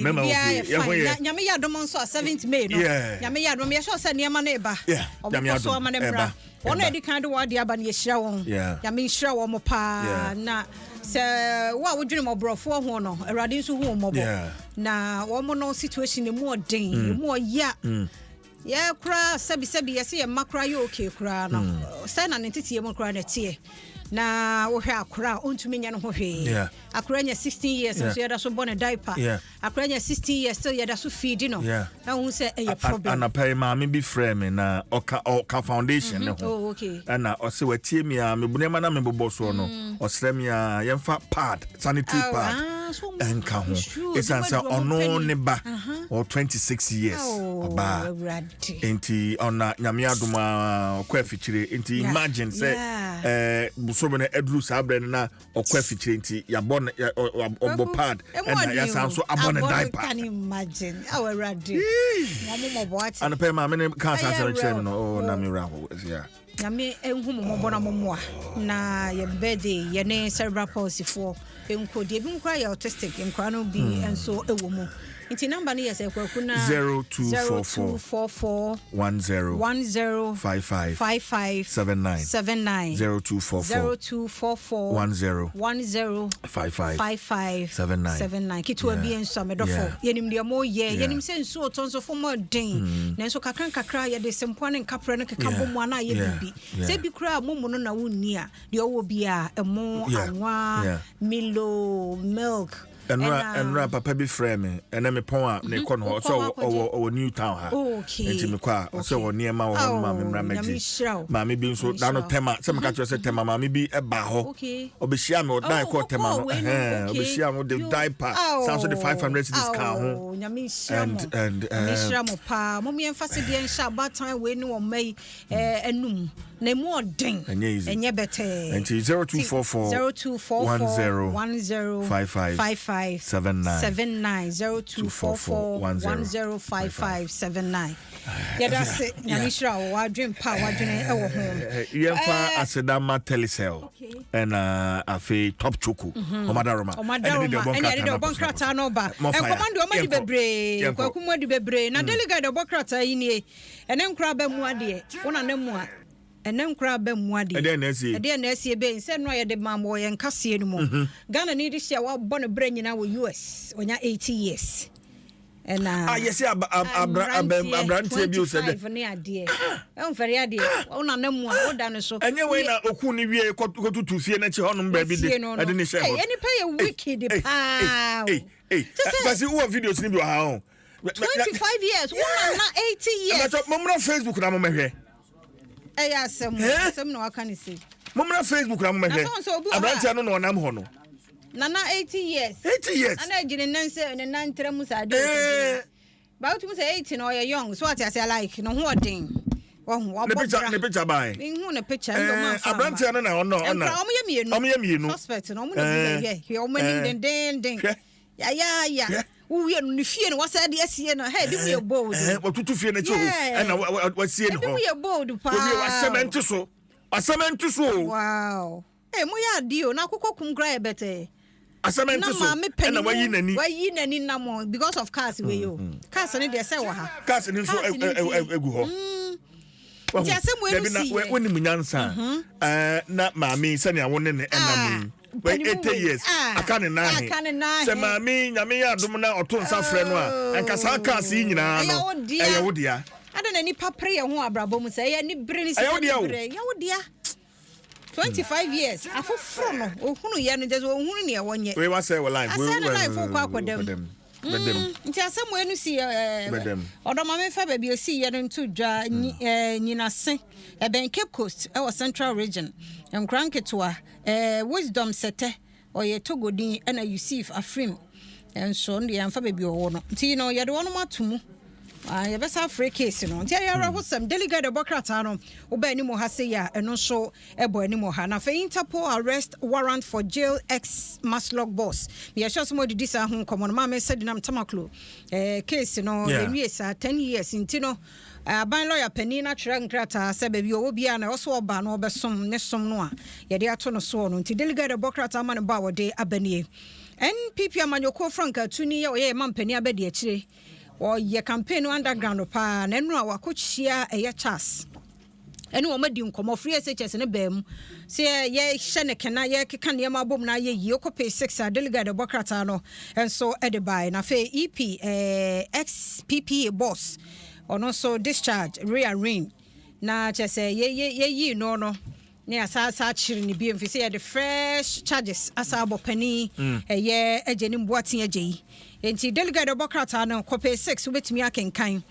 Mɛma wo Biribiara fie. yɛ Yɛ ho fine. yɛ. Na Nyame yɛ adom nso a 7th May no. Nyame yɛ adom yɛhyɛ sɛ nneɛma no eba. Yeah. Ɔmo Nyame kɔ so adom. ama no mmra. Ɛba. Wɔn a Ɛba. ɛdi kan de wɔn adeɛ aba no, yɛhyira wɔn. Nyame nhyira wɔn paa. Na sɛ wo a wodwene mmɔborɔfoɔ ho no, Awurade nso hu wo mmɔbɔ. Na wɔn no situation emu ɔden, emu ɔya. Yɛ koraa sɛbisɛbi yɛsɛ yɛ mma koraa yɛ okay koraa no. Sɛ na ne nteteɛ mu koraa na ɛteɛ. Na wohwɛ akora a ɔntumi nyɛ ne ho hwee. Akora nya 16 years nso yɛda so bɔ ne diaper. Akora nya 16 years, still yɛda so feed no. Na wohu sɛ ɛyɛ problem. Anapa yi maame bi frɛ me na ɔka foundation ne ho. Oh, okay. Ɛna ɔsɛ watie mi a mebu nneɛma na mebobɔ soɔ no. Ɔsrɛ mi a yɛmfa pad, sanitary Oh, pad ah, so ɛnka ho. It's true. Ɛsiane sɛ Ebi mu ɔno adu ne ɔmo ba pɛni. ɔwɔ 26 years Oh, ɔbaa. Awurade. Nti ɔna Nyame adom a ɔkɔ afikyire, nti imagine sɛ bosome no aduru saa berɛ no na ɔkɔ afikyire, nti yɛabɔ no ɔbɔ Kwaku, pad emu ɛna ɔden yɛasan o. so abɔ ne Abɔ no. diaper. Can imagine. Oh, Awurade. Mo mo mmɔbɔ ate. Anɔpɛ maame ne kaa saa Ɛyɛ asɛm no kyerɛ me no, real. oh, na mewura hɔ yeah. Nyame nhu mo mmɔbɔ na mommoa na yɛ birthday yɛne cerebral palsy foɔ nko deɛ, ebi mu koraa yɛ autistic, nkwaraa no bi nso wɔ mu. Nti number no yɛ sɛ, Kwaku, na 0244 0244 10 10 55 55 79. 79. 0244 0244 10 10 55 55 79. 79. Ketewa bi nso a medɔfo, yɛnim deɛ moyɛ. Yɛnim sɛ nsuo tɔ nso fom ɔden, nanso kakra nkakra yɛde sempoa ne nkaprɛ no keka bɔ mu ana ayɛ biribi. Sɛ bi koraa momu no na wonni a, deɛ ɔwɔ bi a ɛmo, anwa, Milo, milk. Ɛnora ɛnora papa bi frɛ me ɛnɛ mepɔn a mekɔ no hɔ, ɔsɛ Wokɔ hɔ ɔwɔ ɔwɔ New Town ha. Nti mekɔ a, ɔsɛ ɔwɔ nneɛma wɔ hɔ no ma me mmra Oh, Nyame mɛgye. nhyira wo. Maame bi nso Nyame da no nhyira wo. Tɛma sɛ meka kyerɛ sɛ Tɛma maame bi ɛba hɔ. Ɔbɛhyia me ɔdan Oh, kɔɔ Tɛma wokɔɔ no. wei no, Ɛhɛn, ɔbɛhyia me de Yo. diaper san so de 500 cedis ka ho. Oh, Nyame nhyira mo. And Nyame nhyira mo paa. Mom yɛmfa se deɛ nhyɛ abaatan wei ne wɔn mma yi anum na emu ɔden. Ɛnyɛ easy. Ɛnyɛ bɛtɛɛ. Nti 0244 0244 10 10 55 55 79. 79. 0244 10 55 79. Yɛda se Nyame nhyira wo, wadwen pa a wadwene ɛwɔ ho. Yɛmfa aseda ma Telecel ɛna afei Top Choco, ɔmadaroma. Ɔmadaroma ɛne ɛde deɛ ɔbɔ nkrataa no ba. Nkɔmmɔ deɛ ɔma di bebree. Yɛnkɔ. Kwaku mu adi bebree na Daily Guide ɔbɔ krataa yi nie. Ɛnɛ nkora ba mu adeɛ wo na ne mu a ɛnɛ nkora ba mu adeɛ. Ɛdeɛn na asie? Ɛdeɛn na asie bɛyi sɛ no a yɛde maa wɔ yɛn kaseɛ no mu? Ghana ni de hyɛ a wabɔ ne berɛ nyinaa wɔ US, ɔnya 80 years ɛna Ah, yɛsɛ aberanteɛ bi o sɛ dɛ 25 ne adeɛ ɛmfɛre adeɛ wo na ne mu a woda no so. Ɛnyɛ wei na oku ne wie kɔtutu fie n'akyi hɔnom baabi de Fie no no. ɛde ne hyɛ hɔ. Hey, nipa yɛ wicked paa o. Kyɛ sɛ- Kwasi, wowɔ videos ni bi wɔ ha o. 25 years, wo nana 80 years. Ɛbɛtɔ mommra Facebook na mommɛhwɛ. Ɛyɛ asɛm o. Eh? Asɛm na waka ne se. Mommra Facebook na mommɛhwɛ. Na sɛ obi wɔ hɔ a- Aberanteɛ no na ɔnam hɔ no. Nana 80 years. 80 years. Nana agyina ne nan sɛ ne nan ntra mu saa adeɛ. Ba wotumi sɛ 80 na ɔyɛ young so ate ase, like ne ho ɔden, wɔho Ne wabɔ picture bra. Ne picture bae. Mehu ne picture ɛna ɔmo amfa amma. Aberanteɛ no na ɔno ɔna Nkora ɔmo yɛ mmienu. Ɔmo yɛ mmienu. Suspect no ɔmo na bi yɛ hwɛ ɔmo anim dendenden. Hwɛ. Yayaaya. Hwɛ. Wowie no ne fie no wɔsɛ de asie no hɛ, ebi mu yɛ bold. Watutu fie n'akyi hɔ ɛna wasie ne Ebi mu hɔ. yɛ bold paa. Owie wasɛmɛnte so, wasɛmɛnte so o. Wow, ee, mo yɛ adi o na akokɔ kum kura yɛ bɛtɛ. Asɛmɛnte Na so maame panyin ɛna wayi n'ani. Wayi n'ani nam o because of cars wei o, cars ne deɛ sɛ wɔ ha. Cars ni nso Cars ne nti- egu hɔ. Nti asɛm wei no Dabi na si yɛ. wonim nyansa na maame sɛnea wo ne ne ɛnam yi wei Panimu 80 wei. years Ah, aka ne nan aka ne nan sɛ he. Maame, Nyame yɛ adom na ɔto nsa frɛ no a, ɛnka saa cars yi nyinaa Ɛyɛ no wo dea. ɛyɛ wo dea. Ada na nipa pere yɛn ho abrabɔ mu sɛ ɛyɛ ne bere ne Ɛyɛ wo sika dea ne o. bere ɛyɛ wo dea. 25 years afoforo no ohunu yɛ no kyɛ sɛ ohunu nea wɔnyɛ. Wei wasɛe wɔ life. Asɛe ne life, wokɔ akɔdam. Bɛdɛm. Nti asɛm wei no si Bɛdɛm. Ɔdɔ ma memfa baabi ɔsi yɛ no nto dwa. Nyinase ɛbɛn Cape Coast ɛwɔ Central Region. Nkora nketewa Wisdom Sɛtɛ ɔyɛ Togodin ɛna Yusuf Afrim nso ɔno deɛ yɛmfa baabi ɔwɔ no, nti no yɛde wɔnom ato mu. Ah, yɛbɛsa afrɛ case no. Nti ɛyɛ awerɛhosɛm. Daily Guide ɛbɔ krataa no wobɛ anim ha sei a, ɛno nso ɛbɔ anim ha. Na afei Interpol arrest warrant for jail ex MASLOC boss. Yɛhyɛ so ma ɔdidi saa ho nkɔmmɔ no maame sɛ dinam Tamaklo case no. Yɛwie saa 10 years nti no, aban lawyer panin no atwerɛ nkrataa sɛ baabi ɔwɔ biara na ɛwɔ so ɔba na ɔbɛsom ne som no a yɛde ato no soɔ no. Nti Daily Guide ɛbɔ krataa ma no bɔ a wɔde aba nie. NPP amanyɔkuo frankaatuni a ɔyɛ yɛn mampanin abadiakyire, ɔyɛ campaign no underground paa na ɛno a wakɔhyia ɛyɛ Charles ɛne wɔn adi nkɔmmɔ. Free SHS no baa mu sɛ yɛhyɛ ne kena, yɛkeka nneɛma abom na ayɛ yie. Wokɔ page 6 a, delegate ɛbɔ krataa no nso de bae. Na afei EP ex-PPA boss, ɔno nso discharge rearrange na kyerɛ sɛ yɛyii no ne asa asa akyere ne bio mfi sɛ yɛde fresh charges asa abɔ panin ɛyɛ agye ne mboaten agye yi. Nti delegate ɛbɔ krataa no kɔ page 6, wobɛtumi akenkan.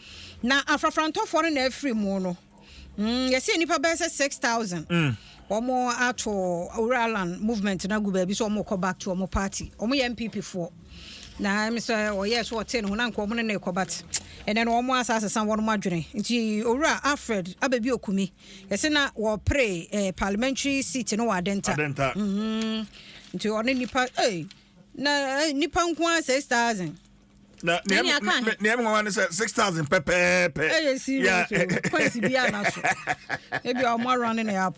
Na afrafrantɔfoɔ no na afiri mu no, yɛsɛ nnipa bɛyɛ sɛ 6000 wɔn ato Owura Alan movement no agu baabi sɛ wɔn kɔ back to wɔn party. Wɔn yɛ NPP foɔ na ɛmi sɛ ɔyɛ so ɔte ne ho na nka wɔn ne ne kɔ, but ɛnɛ no wɔn asa asesa wɔn adwene. Nti Owura Alfred Ababi Okumi, yɛsɛ na wɔpere parliamentary seat no wɔ Adenta. Adenta. Nti ɔne nipa na nipa nko ara 6000. Na nea Ɛne aka ahe? Nea ɛmu ne sɛ 6000 pɛpɛɛpɛ. Ɛyɛ serious o, points bi ana so ebi a ɔmo arun ne up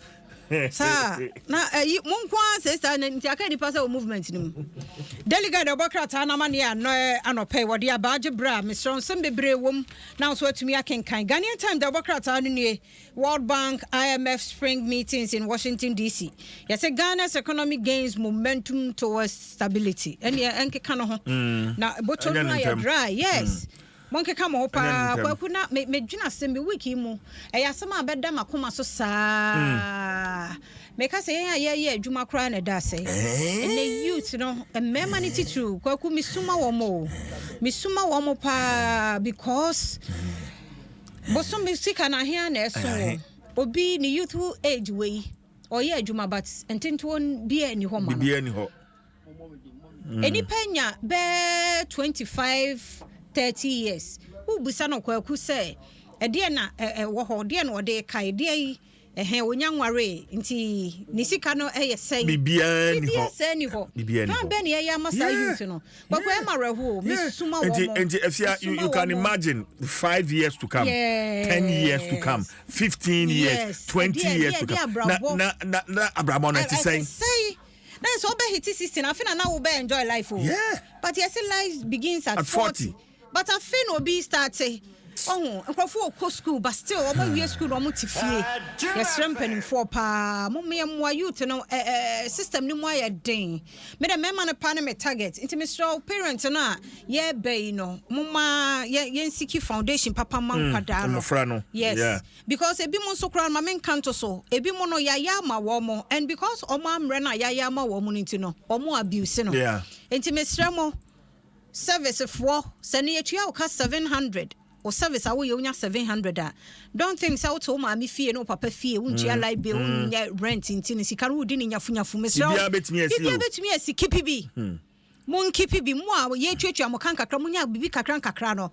saa na ɛyi mo nko ara 6000. Nti aka nipa sɛ wɔ movement no mu. Delegate ɛbɔ krataa nama ne anɔ anɔpɛ yi wɔde abaagye berɛ a mesrɛ nsɛm bebree wɔ mu na nso atumi akenkan. Ghanaian Times de ɛbɔ krataa no nie: World Bank, IMF spring meetings in Washington DC. Yɛsɛ Ghana's economy gains momentum towards stability. Ɛneɛ ɛnkeka no ho na bɔtɔ Ɛnyɛ no ne ayɛ ntɛm. dry. Yes, monkeka mo ho Ɛnyɛ paa. ne ntɛm. Kwaku, na medwene asɛm bi week yi mu, ɛyɛ asɛm a bɛda makoma so saa. Meka sɛ yɛn a yɛyɛ adwuma koraa na ɛda asɛe. Ɛnɛ youth no, mmarima no titiriw, Kwaku, mesuma wɔ mo o, mesuma wɔ mo paa because bosome sika no ahea na ɛso Ahe. wɔ obi ne youthful age wei ɔyɛ adwuma, but ntentoɔ biaa ni hɔ ma no. Biribiara ni hɔ. Nipa nya bɛɛ 25, 30 years, wobusa no, Kwaku, sɛ ɛdeɛ na ɛwɔ hɔ, deɛ na ɔde kae deɛ yi ɛhɛn onya nware nti ne sika no ɛyɛ sɛn? Biribiara ni Biribiara hɔ. sɛn ni hɔ. Biribiara ni Plan hɔ. bɛn na yɛyɛ ama saa youth no, Kwaku? Ɛma awerɛho o, mesuma wɔ Nti mo. nti efia you, Mesuma you can wɔ mo. imagine 5 years to come, 10 years to come, 15 years, 20 years to Ɛdeɛ come. Na abrabɔ. na abrabɔ no ɛte sɛn? Sɛn na sɛ wobɛ hit 16 afe na wobɛ enjoy life o. But yɛsɛ life begins at At 40. 40, but afei na obi start ɔho nkurɔfoɔ ɔkɔ school, but still ɔmo awie school na ɔmo te fie. Yɛsrɛ mpanimfoɔ paa, mo mmoa youth no. ɛ ɛ system no mu ayɛ den. Me dɛ mmarima no paa ne me target, nti mesrɛ wo, parent no a yɛreba yi no, moma yɛnseek foundation papa ma nkwadaa no. Mmɔfra no. Yes. Because ebi mu nso koraa no, ma menka nto so, ebi mu no yɛayɛ ama wɔn mo, and because ɔmo ammerɛ no a yɛayɛ ama wɔn mo no nti no, ɔmo abuse no. Nti mesrɛ mo, service foɔ, sɛ ne yɛtua wo ka 700 o, service a woyɛ wonya 700 a, don't think sɛ wote wo maame fie ne wo papa fie, wontua light bill, wonyɛ rent, nti no sika no wodi ne nyafonyafu. Mesrɛ wo, Biribiara bɛtumi asi o. Biribiara bɛtumi asi. Keep bi, monkeep bi. Mo a yɛtuatua mo ka nkakra, monya biribi kakra nkakra no,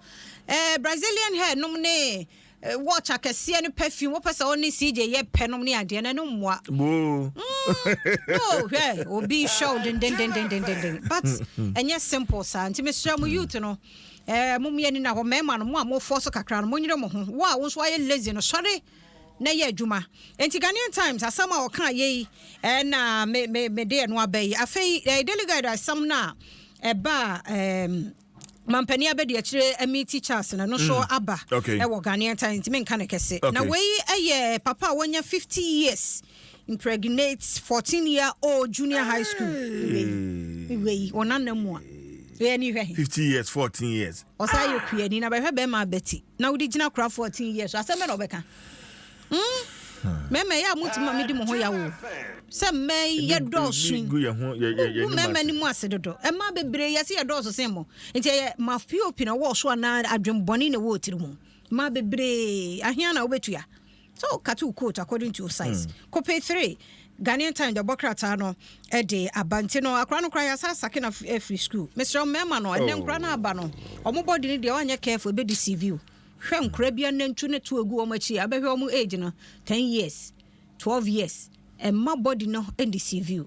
Brazilian hair nom ne watch akɛseɛ ne perfume, wopɛ sɛ wo ne CJ yɛ pɛ nom ne adeɛ no, ɛno mmoa. Boo. No, hwɛ obi hwɛ wo dendendendendenden, but ɛnyɛ simple saa. Nti mesrɛ mo, youth no, mommyɛ ni na hɔ. Mmarima no, mo a mofɔ so kakra no, monyere mo ho. Wo a wo nso ayɛ lazy no, sɔre na yɛ adwuma. Nti Ghanaian Times asɛm a ɔka yɛ yi ɛna me me me de ɛno aba yi. Afei Daily Guide asɛm no a ɛba a mampanin abɛdi akyire meet Charles no no so aba ɛwɔ Ghanaian Times, nti menka ne kɛse. Na wei ɛyɛ papa a wanya 50 years impregnates 14 year old junior high school. Wei wei ɔnana mu a ɛyɛ ni hwɛ. 50 years, 14 years. Ɔsan yɛ kuani na bɛhwɛ bɛrima abɛti na wode gyina kora 14 years so, asɛm bɛ na ɔbɛka. Mɛmɛ yɛ a motumi ma medi mo ho yawo sɛ mmɛ yɛ dɔɔso yi. Gu yɛn ho yɛ gu mmarima anim no mu ase dodo. Ɛma bebree yɛsɛ yɛ dɔɔso sen mo, nti ɛyɛ ma pop na wɔɔ so anaa adwembɔne na ɛwɔ tiri mu ma bebree ahea na wobɛtua so cut wo coat according to your size. Kɔpɛ 3 Ghanaian Times de ɔbɔ krataa no de aba. Nti no akora no koraa yɛasa asake no afiri school. Mesrɛ wo, mmarima no, ɛnɛ Oh. nkora no aba no, ɔmo bɔde no deɛ woanyɛ careful, ɛbɛdi cv hwɛ nkora bi anantu ne to agu wɔn akyi a abɛhwɛ wɔn age no, 10 years, 12 years, ɛma body no ndeceive o.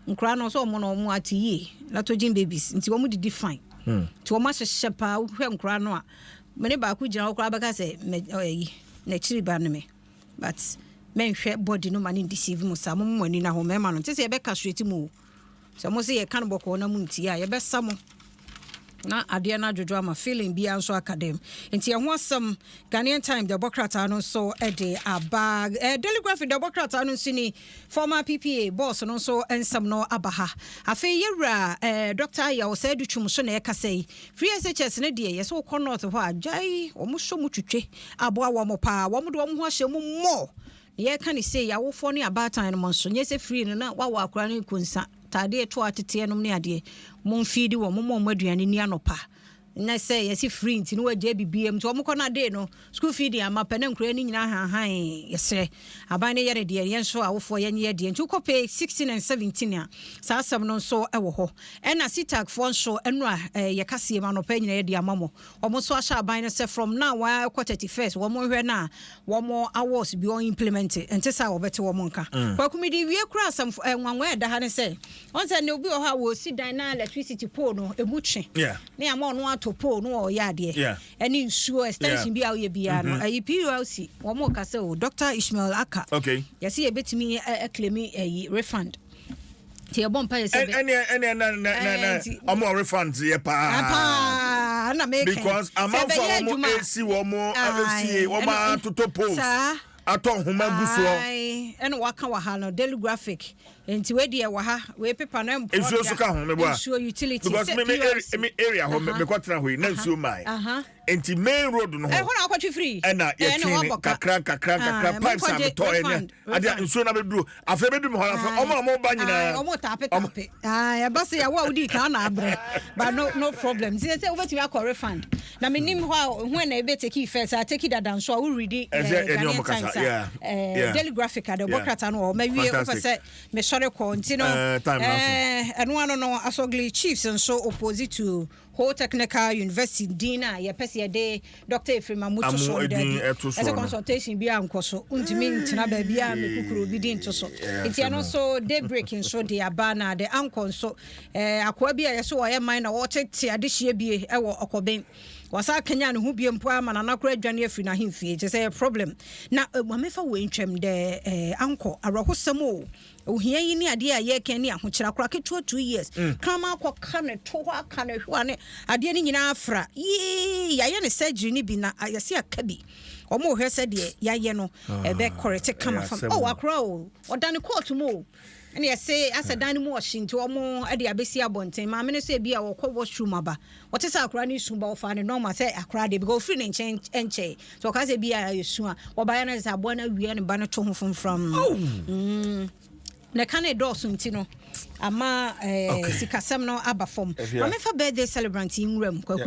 Nkora no sɛ ɔmo no ɔmo ate yie, lactogen babies, nti wɔn didi fine, nti wɔn ahyehyɛ paa. Wohwɛ nkora no a mene baako gyina hɔ koraa bɛka sɛ mɛ ɔyɛ n'akyiri ba no me, but mɛnhwɛ body no ma ne ndeceive mu saa. Mo mo ani na hɔ, mmarima no nte sɛ yɛbɛka straight mu o. Sɛ mo sɛ yɛka no bɔkɔɔ na mo ntie a, yɛbɛsa mo na adeɛ no adwodwo ama feeling biara nso aka dɛm. Nti ɛho asɛm Ghanaian Times de ɛbɔ krataa no nso de aba. Daily Graphic de ɛbɔ krataa no nso ni. Former PPA boss no nso nsɛm no aba ha. Afei yɛwura Dr. Ayaw Osei Adutwum so na ɛkasa yi. Free SHS no deɛ, yɛsɛ wokɔ North hɔ a, gyae wɔn sɔ mu twitwe aboa wɔn paa. Wɔn de wɔn ho ahyɛ mu mmɔ. Na yɛka ne sei, awofoɔ ne abaatan no mo nso, nyɛ sɛ free no na wawɔ akora no nkonsa, taadeɛ to ateteɛ nom ne adeɛ. Momfeedi wɔn, momma wɔn aduane ni anɔpa. Na sɛ yɛsi free nti no wagye bibia mu nti wɔn kɔ no ade no school feeding ama pɛ na nkura no nyinaa hanhan. Yɛsrɛ aban no yɛ ne deɛ, yɛn nso awofoɔ yɛn yɛ deɛ. Nti wokɔ page 16 and 17 a, saa asɛm no nso wɔ hɔ. Ɛna CETAG foɔ nso ɛno a yɛka sie mu anɔpa nyinaa yɛde ama mo. Wɔn nso ahyɛ aban no sɛ from now wɔakɔ 31st, wɔn nhwɛ no a wɔn awards bi wɔn implement nte sɛ a wɔbɛte wɔn nka. Kwaku, mi de wie kura asɛm nwanwa ɛda ha ne sɛ wɔn sɛ ne obi wɔ hɔ a wɔsi dan na electricity pole no emu twe ne ama ɔno ato pole no ɔyɛ adeɛ ɛne nsuo extension bi a ɔyɛ biara no, ɛyi PURC wɔn ka sɛ o Dr Ishmael Aka yɛsɛ yɛbɛtumi ɛclaim ɛyi refund, nti yɛbɔ mpa yɛ sɛ ɛne na ɔmo refund yɛ paa. Paa na meka. Because amanfo a wɔn esi wɔn esie wɔn atoto poles atɔ nhoma gu soɔ. Ɛna waka wɔ ha no, Daily Graphic, nti wei deɛ wɔ ha, wei paper no mpɔ. Nsuo nso ka ho, meboa. Nsuo utility. Because me area hɔ, me kɔ tena hɔ yi na nsuo maa nti main road no hɔ. Ɛhɔ na akɔtwe firi. Ɛna yɛtwe ne kakra kakra kakra pipes a metɔ ɛnɛ adeɛ nsuo na bɛduru. Afei bɛduru mi hɔ, afei ɔmo a ɔmo ba nyinaa. Ɔmo taape taape ɛba sɛ yɛwɔ a wodi kan na abrɛ, but no problem. Nti sɛ wobɛtumi akɔ refund na menim hɔ a ho na ebe take effect a take dada nso a woredi. Ghanaian Times a, Daily Graphic a de ɔbɔ krataa no wɔ mawie. Wopɛ sɛ mesɔre kɔ nti no, ɛno ano no Asogli chiefs nso opposite to Ho Technical University din a yɛpɛ sɛ yɛde Dr Ephraim Amu to so no, daabi, ɛsɛ consultation bi ankɔ so, ntumi ntena baabi a mekukuru obi din to so. Nti ɛno nso Daybreak nso de aba. Na de ankɔ nso akoa bi a yɛsɛ wɔyɛ man na wɔtete adehyeɛ bie ɛwɔ ɔkɔbɛn wasa kanya ne ho bie mpo ama nana kora adwane afiri n'ahemfie, kyɛ sɛ yɛ problem. Na mamefa wɔ ntwam dɛ ankɔ awerɛhosɛm o, ohia yi ne adeɛ a yɛreka ne ahokyerɛ. Akora ketewa 2 years, kraman akɔka ne to hɔ aka ne hwewa ne adeɛ no nyinaa afra yee. Yɛayɛ ne surgery no bi na yɛse aka bi, ɔmo hwɛ sɛ deɛ yɛayɛ no ɛbɛ correct kama fam. Oh, akora o, ɔda ne court mu o, ɛne yɛse asɛ dan no mu ɔhye nti ɔmo de abɛsi abɔnten. Maame no sɛ bi a wɔkɔ washroom aba, wɔte sɛ akora no su ba, wɔfa ne normal sɛ akora deɛ because ofiri ne nkyɛn nkyɛn so ɔka sɛ bi a yɛsu a wɔbaeɛ no sɛ aboa no awia ne ba no to ho fomfram. Na ɛka ne dɔɔso nti no ama sikasɛm no aba fam. Ma memfa birthday celebrant yi nwura mu, Kwaku.